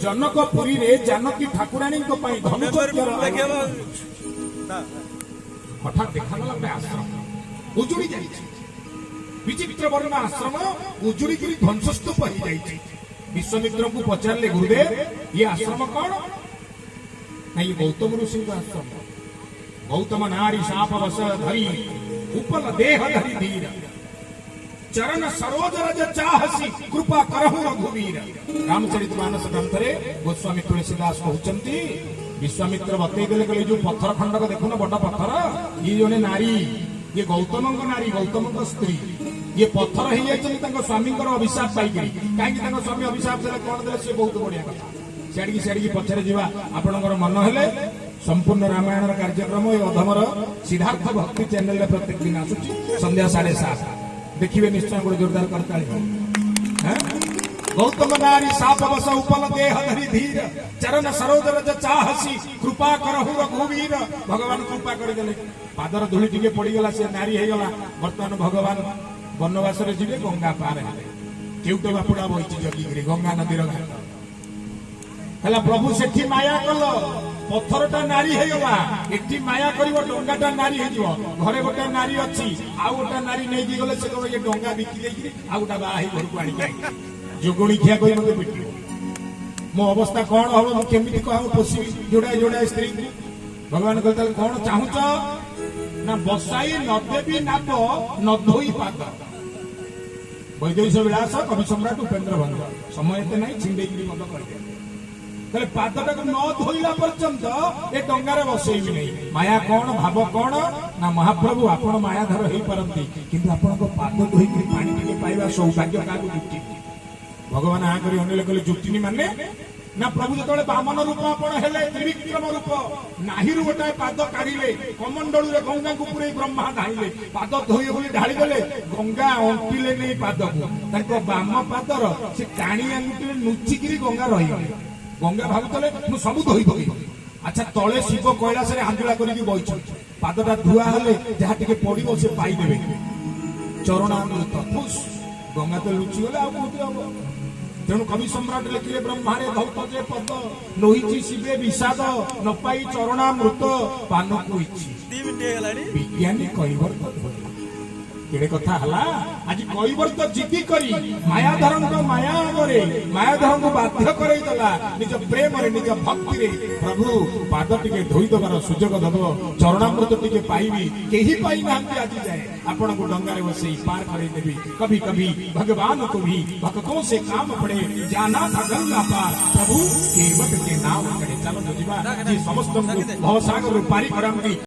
ଜନକପୁରୀରେ ଜାନକୀ ଠାକୁରାଣୀଙ୍କ ପାଇଁ ଧନୁଯଜ୍ଞର ଆୟୋଜନ। ହଠାତ୍ ଦେଖାଗଲା ଗୋଟେ ଆଶ୍ରମ ଉଜୁଡ଼ି ଯାଇଛି। ବିଚିତ୍ର ବର୍ଣ୍ଣ ଆଶ୍ରମ ଉଜୁଡ଼ିକିରି ଧ୍ୱଂସସ୍ତୂପ ହେଇଯାଇଛି। ବିଶ୍ୱାମିତ୍ରଙ୍କୁ ପଚାରିଲେ, "ଗୁରୁଦେବ, ଇଏ ଆଶ୍ରମ କଣ?" ନା, ଇଏ ଗୌତମ ଋଷିଙ୍କ ଆଶ୍ରମ। ଗୌତମ ନାରୀ ଶାପ ବଶ ଧରି ଉପଲ ଦେହ ଧରି ଧୀର, ଚରଣ ସରୋଜ ରଜ ଚାହସି କୃପା କରହୁ ରଘୁବୀର। ରାମଚରିତ ମାନସ ଗ୍ରନ୍ଥରେ ଗୋସ୍ୱାମୀ ତୁଳସୀ ଦାସ କହୁଛନ୍ତି, ବିଶ୍ୱାମିତ୍ର ବତେଇ ଦେଲେ, କହିଲେ, "ଏଇ ଯୋଉ ପଥର ଖଣ୍ଡକ ଦେଖୁନ, ବଡ ପଥର, ଇଏ ଜଣେ ନାରୀ। ଇଏ ଗୌତମଙ୍କ ନାରୀ, ଗୌତମଙ୍କ ସ୍ତ୍ରୀ। ଇଏ ପଥର ହେଇଯାଇଛନ୍ତି ତାଙ୍କ ସ୍ୱାମୀଙ୍କର ଅଭିଶାପ ପାଇକିରି।" କାହିଁକି ତାଙ୍କ ସ୍ୱାମୀ ଅଭିଶାପ ଦେଲେ, କଣ ଦେଲେ, ସେ ବହୁତ ବଢିଆ କଥା। ସିଆଡ଼ିକି ସିଆଡ଼ିକି ପଛରେ ଯିବା। ଆପଣଙ୍କର ମନ ହେଲେ ସମ୍ପୂର୍ଣ୍ଣ ରାମାୟଣର କାର୍ଯ୍ୟକ୍ରମ ଏ ଅଧମର ସିଦ୍ଧାର୍ଥ ଭକ୍ତି ଚ୍ୟାନେଲରେ ପ୍ରତ୍ୟେକ ଦିନ ଆସୁଛି ସନ୍ଧ୍ୟା 7:30। ଦେଖିବେ ନିଶ୍ଚୟ। ଗୋଟେ ଜୋରଦାର କରତାଳି ହଉ, ହେଁ? ଗୌତମ ନାରୀ ଶାପ ବଶ ଉପଲ ଦେହ ଧରି ଧୀର, ଚରଣ ସରୋଜ ରଜ ଚାହସି କୃପା କରହୁ ରଘୁବୀର। ଭଗବାନ କୃପା କରିଦେଲେ। ପାଦର ଧୂଳି ଟିକେ ପଡିଗଲା, ସେ ନାରୀ ହେଇଗଲା। ବର୍ତ୍ତମାନ ଭଗବାନ ବନବାସରେ ଯିବେ, ଗଙ୍ଗା ପାର ହେଲେ। କେଉଟ ବାପୁଡା ବହିଛି ଜଗିକିରି ଗଙ୍ଗା ନଦୀର ଘାଟ ହେଲା। ପ୍ରଭୁ ସେଠି ମାୟା କଲ, ପଥରଟା ନାରୀ ହେଇଗଲା। ଏଠି ମାୟା କରିବ, ଡଙ୍ଗାଟା ନାରୀ ହେଇଯିବ। ଘରେ ଗୋଟେ ନାରୀ ଅଛି, ଆଉ ଗୋଟେ ନାରୀ ନେଇକି ଗଲେ ସେ କହିବ, ଇଏ ଡଙ୍ଗା ବିକି ଦେଇକିରି ଆଉ ଗୋଟେ ବାହା ହେଇ ଘରକୁ ଆଣିକି ଆଇଛି। ଯୋଗୁଣି ଖିଆ କହି ମତେ ପିଟିବ। ମୋ ଅବସ୍ଥା କଣ ହବ? ମୁଁ କେମିତି କାହାକୁ ପୋଷିବି ଯୋଡ଼ାଏ ଯୋଡ଼ାଏ ସ୍ତ୍ରୀଙ୍କୁ? ଭଗବାନ କହିଲେ, "ତାହେଲେ କଣ ଚାହୁଁଛ?" ନା, ବସାଇ ନଦେବି ନାବ ନ ଧୋଇ ପାଦ। ବୈଦେହୀଶ ବିଳାସ, କବି ସମ୍ରାଟ ଉପେନ୍ଦ୍ର ଭଞ୍ଜ। ସମୟ ଏତେ ନାହିଁ, ଛିଣ୍ଡେଇକିରି ମତ କହିଦେଲେ। ତାହେଲେ ପାଦଟାକୁ ନ ଧୋଇଲା ପର୍ଯ୍ୟନ୍ତ ଏ ଡଙ୍ଗାରେ ବସେଇବି ନାହିଁ। ମାୟା କଣ, ଭାବ କଣ? ନା, ମହାପ୍ରଭୁ, ଆପଣ ମାୟାଧର ହେଇପାରନ୍ତି, କିନ୍ତୁ ଆପଣଙ୍କ ପାଦ ଧୋଇକିରି ପାଣି ଟିକେ ପାଇବା ସୌଭାଗ୍ୟ କାହାକୁ ଜୁଟିନି। ଭଗବାନ ଆଁ କରି ଅନେଇଲେ, କହିଲେ, "ଜୁଟିନି ମାନେ?" ନା, ପ୍ରଭୁ ଯେତେବେଳେ ବାମନ ରୂପ ଆପଣ ହେଲେ, ତ୍ରିବିକ୍ରମ ରୂପ, ନାହିରୁ ଗୋଟାଏ ପାଦ କାଢିଲେ, କମଣ୍ଡଳୁରେ ଗଙ୍ଗାଙ୍କୁ ପୁରେଇ ବ୍ରହ୍ମା ଧାଇଲେ, ପାଦ ଧୋଇବେ ବୋଲି ଢାଳିଦେଲେ, ଗଙ୍ଗା ଅଣ୍ଟିଲେ ନେଇ ପାଦକୁ। ତାଙ୍କ ବାମ ପାଦର ସେ କାଣି ଆଙ୍ଗୁଠିରେ ନୁଚିକିରି ଗଙ୍ଗା ରହିଗଲେ। ଗଙ୍ଗା ଭାବୁଥିଲେ ମୁଁ ସବୁ ଧୋଇ ପକେଇବି। ଆଚ୍ଛା, ତଳେ ଶିବ କୈଳାସରେ ଆଞ୍ଜୁଳା କରିକି ବଇଛନ୍ତି। ପାଦଟା ଧୁଆ ହେଲେ ଯାହା ଟିକେ ପଡିବ ସେ ପାଇଦେବେ। ଚରଣାମୃତ ଫୁସ୍, ଗଙ୍ଗା ତ ଲୁଚିଗଲେ, ଆଉ କୋଉଠି ହବ? ତେଣୁ କବି ସମ୍ରାଟ ଲେଖିଲେ, ବ୍ରହ୍ମାରେ ଧୌତ ଯେ ପଦ ନୋହିଛି ଶିବେ ବିଷାଦ, ନ ପାଇ ଚରଣାମୃତ ପାନକୁ ଇଚ୍ଛି। 2 ମିନିଟ୍ ହେଇଗଲାଣି। ବିଜ୍ଞାନୀ କୈବର୍ତ୍ତ ଧୋଇଲା। କେଡେ କଥା ହେଲା! ଆଜି କୈବର୍ତ୍ତ ଜିଦି କରି ମାୟାଧରଙ୍କ ମାୟା ଆଗରେ ମାୟାଧରଙ୍କୁ ବାଧ୍ୟ କରେଇ ଦେଲା ନିଜ ପ୍ରେମରେ, ନିଜ ଭକ୍ତିରେ, ପ୍ରଭୁ, ପାଦ ଟିକେ ଧୋଇଦେବାର ସୁଯୋଗ ଦବ, ଚରଣାମୃତ ଟିକେ ପାଇବି, କେହି ପାଇନାହାନ୍ତି ଆଜି ଯାଏ। ଆପଣଙ୍କୁ ଡଙ୍ଗାରେ ବସେଇ ପାର କରେଇ ଦେବି। कभी कभी भगवान को भी भक्तों से काम पड़े, जाना था गंगा पार, प्रभु केवट के नाव चढ़े। ଚାଲନ୍ତୁ ଯିବା, ଯିଏ ସମସ୍ତଙ୍କୁ ଭବସାଗରରୁ ପାରି କରାନ୍ତି।